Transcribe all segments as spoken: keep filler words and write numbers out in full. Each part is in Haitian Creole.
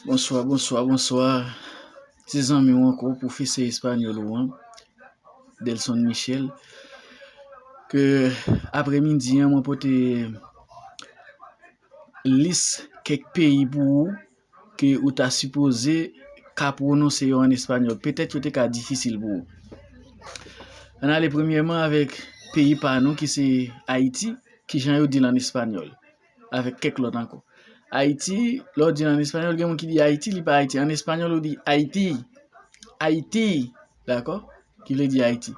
Bonswa, bonswa, bonswa. Se zanmi w ankò, pwofesè espanyòl ou an, Delson Michel. Ke apremidi an, mwen pote lis kèk peyi pou ou ke ou ta sipoze ka pwononse yo an espanyòl. Petèt yo te ka difisil pou ou. Ann ale premyèman avèk peyi pa nou ki se Ayiti, kijan yo di l an espanyòl, avèk kèk lòt ankò. Ayiti, lè w di l an espanyòl, gen moun ki di Ayiti, li pa Ayiti. An espanyòl, ou di Ayiti. Ayiti, dakò? Ki vle di Ayiti.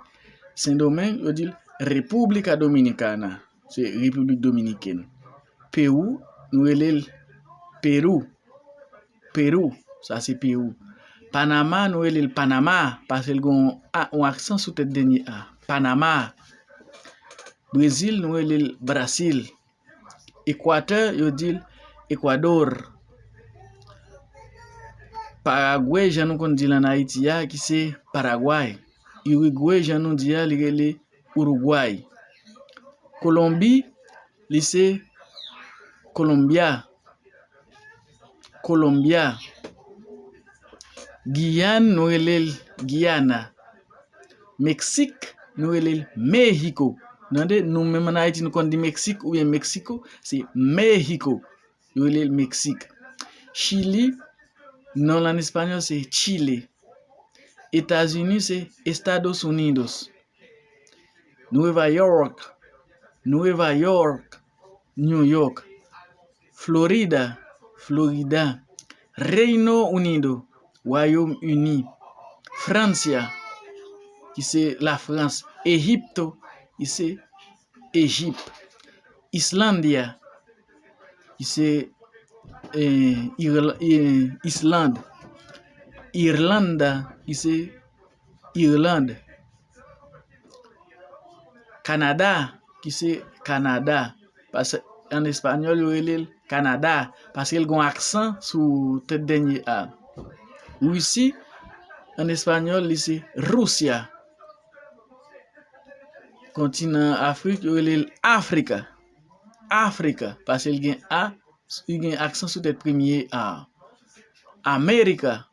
Sendomeng, yo di l República Dominicana, se Repiblik Dominikèn. Pewou, nou rele l Perou. Perou, sa se Pewou. Panama, nou rele l Panama, paske l gen yon a, yon aksan sou tèt dènye a. Panama. Brezil, nou rele l Brasil. Ekwatè, yo di l Ekwador. Paragwe, jan nou konn di l ann Ayiti a, ki se Paragway. Irigwe, jan nou di a, li rele Urugway. Kolonbi, li se Colombia. Colombia. Giyàn, nou rele l Giyana. Meksik, nou rele l Mehiko. Tande, nou menm ann Ayiti, nou konn di Meksik oubyen Meksiko, se Mehiko. Yo rele l Meksik. Chili, non l an espanyòl, se Chile. Etazini, se Estados Unidos. Nueva York, Nueva York, New York. Florida, Florida. Reino Unido, Wayòm Ini. Francia, ki se Lafrans. Egipto, ki se Ejip. Islandia, ki se, eh, Irla-, eh, Island. Irlanda, ki se Irland. Kanada, ki se Kanada. Paske an espanyòl, yo rele l Kanada, paske l gen yon aksan sou tèt dènye a. Risi, an espanyòl, li se Rusia. Kontinan Afrik, yo rele l Afrika. Afrika, paske l gen a, li gen aksan sou tèt premye a. Amerika,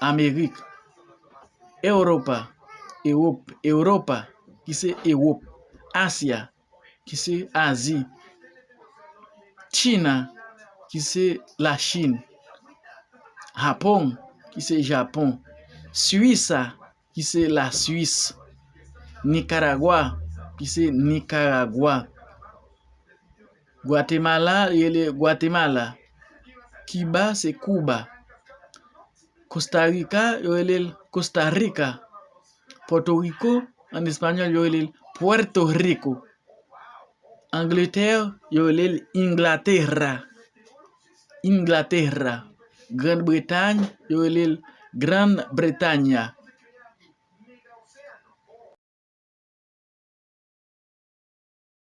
Amerik. Ewropa, Ewòp, Ewòpa, ki se Ewòp. Asya, ki se Azi. China, ki se Lachin. Japon, ki se Japon. Suisa, ki se Laswis. Nikaragwa, ki se Nikaragwa. Gwatemala, yo rele Gwatemala. Kiba, se Kuba. Kosta Rika, yo rele l Costa Rica. Pòtoriko, an espanyòl, yo rele l Puerto Rico. Angletè, yo rele l Inglaterra. Inglaterra. Grann Bretay, yo rele l Gran Bretanya.